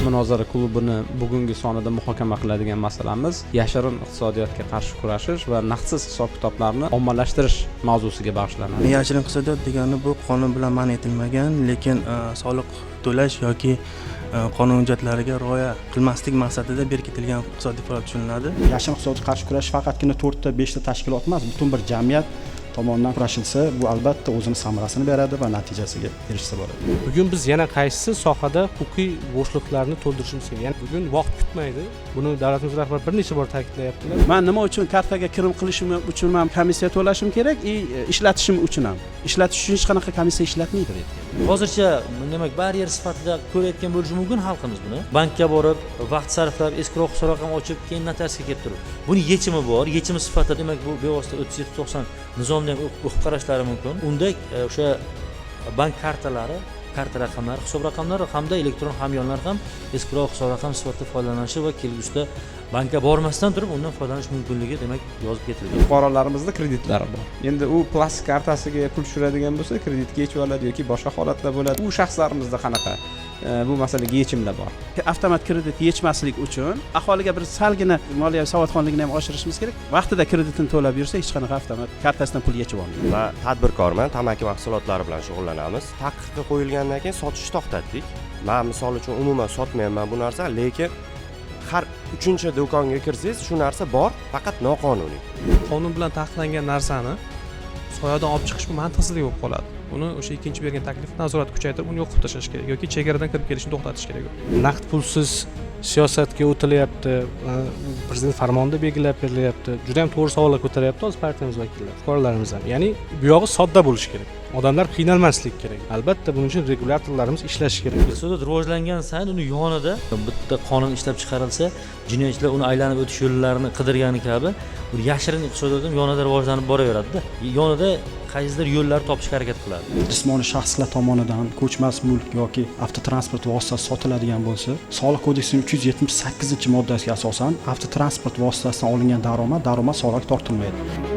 Munozara klubini bugungi sonida muhokama qiladigan masalamiz yashirin iqtisodiyotga qarshi kurashish va naqdsiz hisob kitoblarni ommalashtirish mavzusiga bag'ishlanadi. Yashirin iqtisodiyot degani bu qonun bilan man etilmagan, lekin soliq to'lash yoki qonun hujjatlariga rioya qilmaslik maqsadida berkitilgan iqtisodiy faoliyat tushuniladi. Yashirin iqtisodiyotga qarshi kurashish faqatgina 4ta 5ta tashkilot emas, butun bir jamiyat tomonidan kurashilsa, bu albatta o'zini samarasini beradi va natijasiga erishsa bo'ladi. Bugun biz yana qaysi sohada huquqiy bo'shliqlarni to'ldirishimiz kerak? Ya'ni bugun vaqt kutmaydi. Buni davlatimiz rahbari bir necha bor ta'kidlayaptilar. Man nima uchun kartaga kirim qilishim uchun ham komissiya to'lashim kerak, ishlatishim uchun ham. Ishlatish uchun hech qanaqa komissiya ishlatmaydi bu yerda. Hozircha demak baryer sifatida ko'rayotgan bo'lishi mumkin xalqimiz buni. Bankka borib, vaqt sarflab, eskrou hisob raqam ochib, keyin notariusga kelib turib. Buni yechimi bor. Yechimi sifatida demak bu bevosita 3790 nizomni ham o'qib qarashlari mumkin. Unda o'sha bank kartalari, karta raqamlari, hisob raqamlari hamda elektron hamyonlar ham eskrou hisob raqam sifatida foydalanishi va kelgusida bankka bormasdan turib undan foydalanish mumkinligi demak yozib ketilgan. Fuqarolarimizda kreditlari bor. Endi u plastik kartasiga pul tushiradigan bo'lsa, kreditga yechib oladi yoki boshqa holatlar bo'ladi. U shaxslarimizda qanaqa bu masalaga yechimlar bor? Avtomat kredit yechmaslik uchun aholiga bir salgina moliyaviy savodxonligini ham oshirishimiz kerak. Vaqtida kreditini to'lab yursa, hech qanaqa avtomat kartasidan pul yechib olmaydi. Man tadbirkorman, tamaki mahsulotlari bilan shug'ullanamiz. Taqiqqa qo'yilgandan keyin sotishni to'xtatdik. Man misol uchun umuman sotmayapman bu narsa, lekin har 3-chi do'konga kirsangiz shu narsa bor, faqat noqonuniy. Qonun bilan taqiqlangan narsani soyadan olib chiqish bu mantiqsizlik bo'lib qoladi. Uni o'sha ikkinchi bergan taklif nazorat kuchaytirib, uni yo'q qilib tashlash kerak yoki chegaradan kirib kelishni to'xtatish kerak. Naqd pulsiz siyosatga o'tilyapti, prezident farmonida belgilab berilyapti. Juda ham to'g'ri savollar ko'taryapti hozir partiyamiz vakillari, fuqarolarimiz ham. Ya'ni bu yog'i sodda bo'lishi kerak. Odamlar qiynalmaslik kerak. Albatta buning uchun regulyatorlarimiz ishlashi kerak. Iqtisodiyot rivojlangan sayin uni yonida bitta qonun ishlab chiqarilsa, jinoyatchilar uni aylanib o'tish yo'llarini qidirgani kabi, bir yashirin iqtisodiyot ham yonida rivojlanib boraveradida. Yonida qaysidir yo'llar topishga harakat qiladi. Jismoniy shaxslar tomonidan ko'chmas mulk yoki avtotransport vositasi sotiladigan bo'lsa, Soliq kodeksining 378-moddasiga asosan avtotransport vositasidan olingan daromad solig'i tortilmaydi.